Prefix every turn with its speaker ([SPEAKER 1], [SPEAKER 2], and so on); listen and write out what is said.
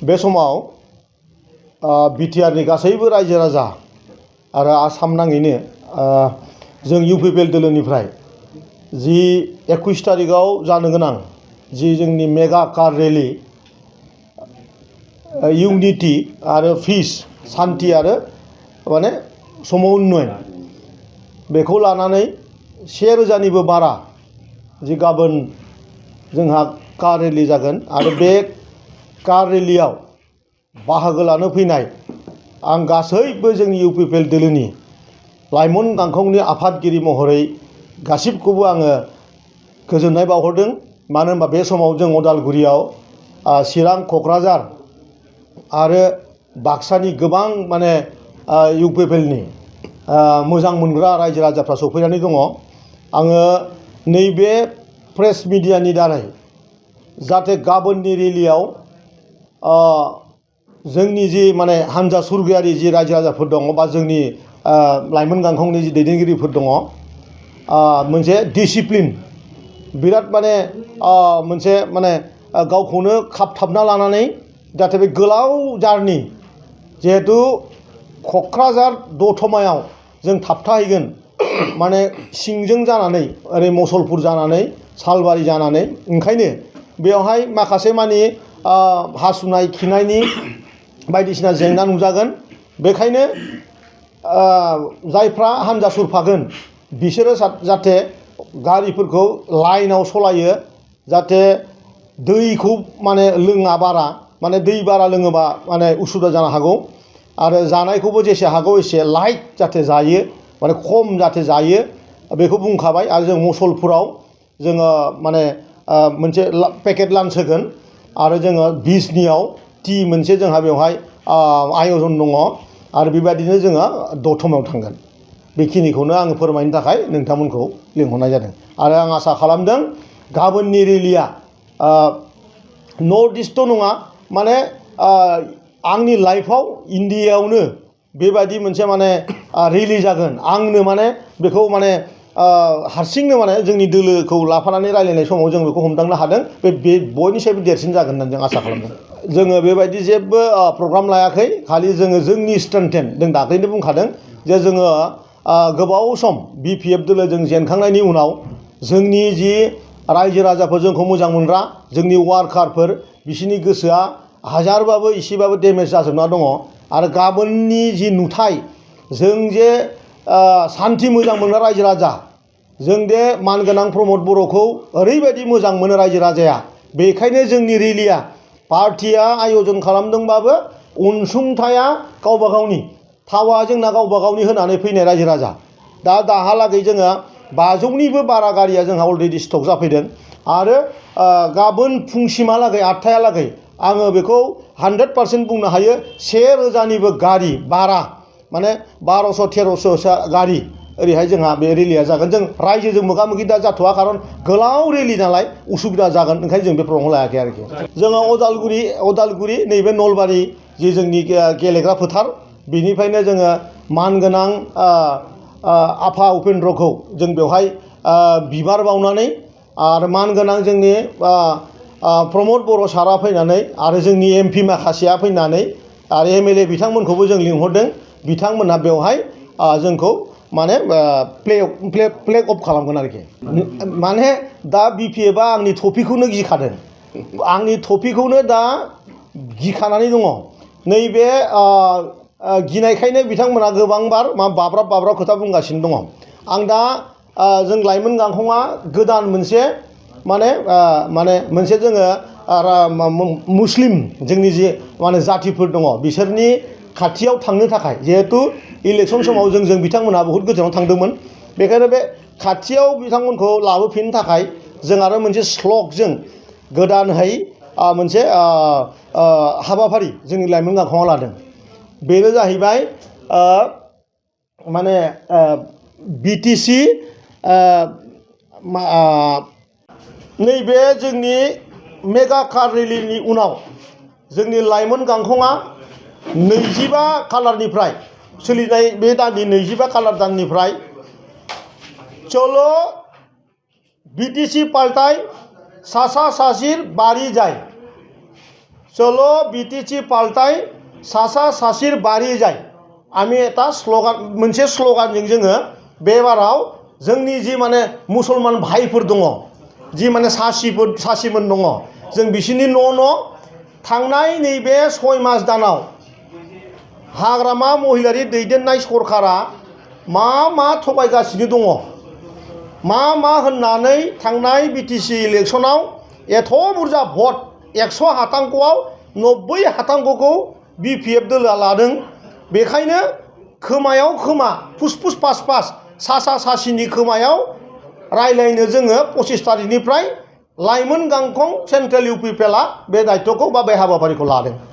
[SPEAKER 1] बे समाव बिटिआरनि गासैबो रायजो राजा आरो आसाम नाङैनो जों इउपिपिएल दोलोनिफ्राय जि 21 तारिखआव जानो गोनां जि जोंनि मेगा कार रेलि इउनिटि आरो पिस शान्ति आरो माने समन्वय बेखौ लानानै 1000निबो बारा जि गाबोन जोंहा कार रेलि जागोन आरो बे कार रेलियाव बाहागो लानो फैनाय आं गासैबो जोंनि इउपिपिएल दोलोनि लाइमोन गांखंनि आफादगिरि महरै गासिबखौबो आङो गोजोननाय बावहरदों। मानो होनबा बे समाव जों उदालगुरियाव चिरां क'क्राझार आरो बाक्सानि गोबां माने इउपिपिएलनि मोजां मोनग्रा रायजो राजाफ्रा सफैनानै दङ। आङो नैबे प्रेस मिडियानि दारै जाहाथे गाबोननि रेलियाव जोंनि जि माने हानजा सुरगायारि जि रायजो राजाफोर दङ बा जोंनि लाइमोन गांखंनि जि दैदेनगिरिफोर दङ मोनसे डिसिप्लिन बिराद माने मोनसे माने गावखौनो खाबथाबना लानानै जाहाथे बे गोलाव जारनि जिहेतु क'क्राझार दतमायाव जों थाबथाहैगोन माने सिंजों जानानै ओरै मुसलपुर जानानै सालबारि जानानै ओंखायनो बेवहाय माखासे मानि हासुनाय खिनायनि बायदिसिना जेंना नुजागोन। बेखायनो जायफ्रा हानजा सुरफागोन बिसोरो जाहाथे गारिफोरखौ लाइनाव सलायो जाहाथे दैखौ माने लोङा बारा माने दै बारा लोङोबा माने उसुबिदा जानो हागौ आरो जानायखौबो जेसे हागौ एसे लाइट जाहाथे जायो माने खम जाहाथे जायो बेखौ बुंखाबाय। आरो जों मुसलपुराव जोङो माने मोनसे पेकेट लान्च होगोन आरो जोङो बिजनियाव टि मोनसे जोंहा बेवहाय आयजन दङ आरो बेबायदिनो जोङो दतमायाव थांगोन। बेखिनिखौनो आङो फोरमायनो थाखाय नोंथांमोनखौ लिंहरनाय जादों आरो आं आसा खालामदों गाबोननि रेलिया नर्थ इस्टल' नङा माने आंनि लाइफआव इण्डियायावनो बेबायदि मोनसे माने रेलि जागोन। आंनो माने बेखौ माने हारसिंनो माने जोंनि दोलोखौ लाफानानै रायलायनाय समाव जों बेखौ हमदांनो हादों बे बयनिसायबो देरसिन जागोन होननानै जों आसा खालामदों। जोङो बेबायदि जेबो प्रग्राम लायाखै खालि जोङो जोंनि स्ट्रेंथेन जों दाख्लैनो बुंखादों जे जोङो गोबाव सम बिपिएफ दोलो जों जेनखांनायनि उनाव जोंनि जि रायजो राजाफोर जोंखौ मोजां मोनग्रा जोंनि वार्कारफोर बिसोरनि गोसोआ हाजारबाबो इसेबाबो डेमेज जाजोबना दङ आरो गाबोननि जि नुथाय जों जे सान्थि मोजां मोनग्रा रायजो राजा जों दे मानगोनां प्रमद बर'खौ ओरैबायदि मोजां मोनो रायजो राजाया बेखायनो जोंनि रेलिया पार्टिया आयजन खालामदोंबाबो अनसुंथाया गावबा गावनि थावा जोंना गावबा गावनि होनानै फैनाय रायजो राजा दाहालागै जोङो 500निबो बारा गारिया जोंहा अलरेडि स्टक जाफैदों आरो गाबोन फुंसिमहालागै 8थायालागै आङो बेखौ 100% बुंनो हायो 1000निबो गारि बारा माने 1200-1300 गारि ओरैहाय जोंहा बे रेलिया जागोन। जों रायजोजों मोगा मोगि दा जाथ'वा खारन गोलाव रेलि नालाय उसुबिदा जागोन ओंखायनो जों बे प्रग्रामखौ लायाखै आरोखि। जोङो अदालगुरि नैबे नलबारि जि जोंनि गेलेग्रा फोथार बिनिफ्रायनो जोङो मानगोनां आफा उपेन्द्रखौ जों बेवहाय बिबार बावनानै आरो मानगोनां जोंनि प्रमद बर' सारा फैनानै आरो जोंनि एमपि माखासेया फैनानै आरो एमएलए बिथांमोनखौबो जों लिंहरदों बिथांमोनहा बेवहाय जोंखौ माने फ्लेग अफ खालामगोन आरोखि। माने दा बिपिएफआ आंनि टपिकखौनो गिखादों आंनि टपिकखौनो दा गिखानानै दङ। नैबे गिनायखायनो बिथांमोना गोबांबार बाब्राब खोथा बुंगासिनो दङ। आं दा जों लाइमोन गांखंआ गोदान मोनसे माने मोनसे जोङो मुस्लिम जोंनि जे माने जाथिफोर दङ बिसोरनि खाथियाव थांनो थाखाय जिहेतु इलेक्सन समाव जों बिथांमोनहा बहुद गोजानाव थांदोंमोन बेखायनो बे खाथियाव बिथांमोनखौ लाबोफिननो थाखाय जों आरो मोनसे स्लगजों गोदानहै मोनसे हाबाफारि जोंनि लाइमोन गांखंआव लादों। बेनो जाहैबाय माने बिटिसि नैबे जोंनि मेगा कार रेलिनि उनाव जोंनि लाइमोन गांखंआ 25 खालारनिफ्राय सोलिनाय बे दाननि 25 खालार दाननिफ्राय चलो बिटिसि पाल्टाय सासा सासिर बारि जाय चलो बिटिसि पाल्टाय सासा सासिर बारि जाय आमी एटा स्ल'गान मोनसे स्ल'गानजों जोङो बे बाराव जोंनि जि माने मुसलमान भाइफोर दङ जि माने सासिमोन दङ जों बिसोरनि न' थांनाय नैबे 6 मास दानाव हाग्रामा महिलारि दैदेननाय सरकारा मा थगायगासिनो दङ मा होननानै थांनाय बिटिसि इलेक्सनाव एथ' बुरजा भट 100 हातांक'आव 90 हातांक'खौ बिपिएफ दोलोआ लादों बेखायनो खोमायाव खोमा फुसफुस पास सासा सासिनि खोमायाव रायलायनो जोङो 25 तारिखनिफ्राय लाइमोन गांखं सेन्ट्रेल इउपिपिएलआ बे दायित्वखौ बा बे हाबाफारिखौ लादों।